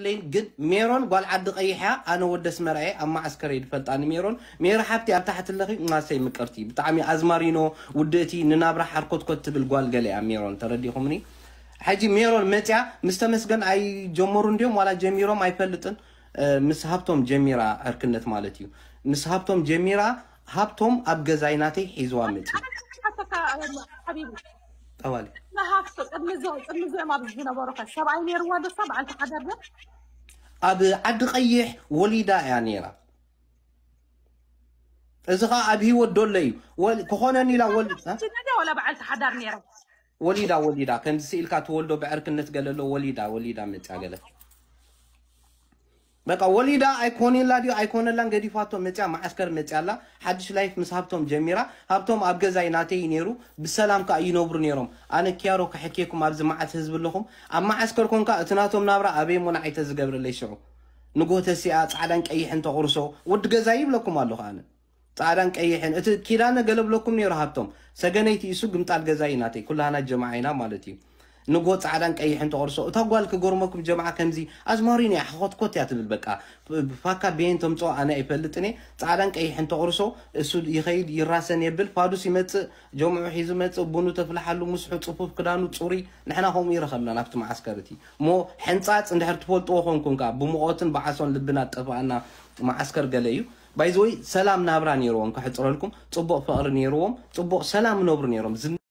ለይን ግን ሜሮን ጓል ዓዲ ቀይሕ እያ። ኣነ ወደ ኣስመራ እየ፣ ኣብ ማዓስከር እየ ዝፈልጣ ንሜሮን። ሜሪ ሓብቲ ኣብ ታሕቲ ኣለኺ፣ ማሰይ ምቅርቲ። ብጣዕሚ ኣዝማሪኖ ውድእቲ፣ ንናብራ ሓርኮትኮት ትብል ጓል ገለ እያ ሜሮን። ተረዲኹምኒ? ሕጂ ሜሮን መጽያ ምስ ተመስገን ኣይጀመሩ እንድዮም ዋላ ጀሚሮም ኣይፈልጥን። እ፣ ምስ ሃብቶም ጀሚራ ዕርክነት ማለት እዩ። ምስ ሃብቶም ጀሚራ፣ ሃብቶም ኣብ ገዛይ ናተይ ሒዝዋ መጽዩ። ሓተካ ሓቢቢ ጠዋሊ ንሃፍቶ ቅድሚ ዞ ቅድሚ ዞም ኣብዚ ዝነበሩ ከ ሰብኣይ ነይርዋ ዶ እሳ በዓልቲ ሓዳር ዶ ኣብ ዓዲ ቀይሕ ወሊዳ እያ ነይራ። እዚ ኸዓ ኣብ ህይወት ዶሎ እዩ። ወል- ክኾነኒ ኢላ ወል እ? ዳ ወላ በዓልቲ ሓዳር ነይራ ወሊዳ ወሊዳ ከምዚ ስኢልካ ትወልዶ ብዕርክነት ገለ ኣሎ። ወሊዳ ወሊዳ መፅያ ገለ በቃ ወሊዳ ኣይኮነላ ድዩ ኣይኮነላን ገዲፋቶ መፅያ ማዓስከር መፅያ ኣላ። ሓድሽ ላይፍ ምስ ሃብቶም ጀሚራ። ሃብቶም ኣብ ገዛይ ናተይ ነይሩ። ብሰላም ከዓ ይነብሩ ነይሮም። ኣነ ኪያሮ ክሕኬኩም ኣብዚ መዓት ህዝቢ ኣለኹም። ኣብ ማዓስከር ኮንካ እቲ ናቶም ናብራ ኣበይ እሞ ንዓይ ተዝገብረለይ ሽዑ ንጎ ተሲኣ ፃዕዳን ቀይሕን ተቑርሶ ወዲ ገዛ ይብለኩም ኣለኹ ኣነ። ፃዕዳን ቀይሕን እቲ ኪዳነ ገለ ብለኩም ነይሩ ሃብቶም ሰገነይቲ ኢሱ ግምጣል ገዛይ ናተይ ኩላህና ጀምዓ ኢና ማለት እዩ። ንጎ ፃዕዳን ቀይሕን ተቑርሶ እታ ጓል ክገርመኩም ጀምዓ ከምዚ ኣዝማሪን እያ ሓኾትኮት እያ ትብል በቃ ፋካ ቤን ተምፅኦ ኣነ ኣይፈልጥን እየ። ፃዕዳን ቀይሕን ተቑርሶ እሱ ይኸይድ ይራሰን የብል ፋዱስ ይመፅእ ጀምዑ ሒዙ መፅእ ቡኑ ተፍልሓሉ ምስሑ ፅፉፍ ክዳኑ ፅሩይ ንሕና ከምኡ ይረኸብና ናብቲ መዓስከር እቲ እሞ ሕንፃፅ እንድሕር ትፈልጥዎ ኮንኩም ከዓ ብሙቐትን ብዓሶን ልብና ጠፋኣና መዓስከር ገለ እዩ። ባይዘወይ ሰላም ናብራ ነይርዎም ከሕፅረልኩም ፅቡቕ ፍቕሪ ነይርዎም ፅቡቕ ሰላም ነብሩ ነይሮም።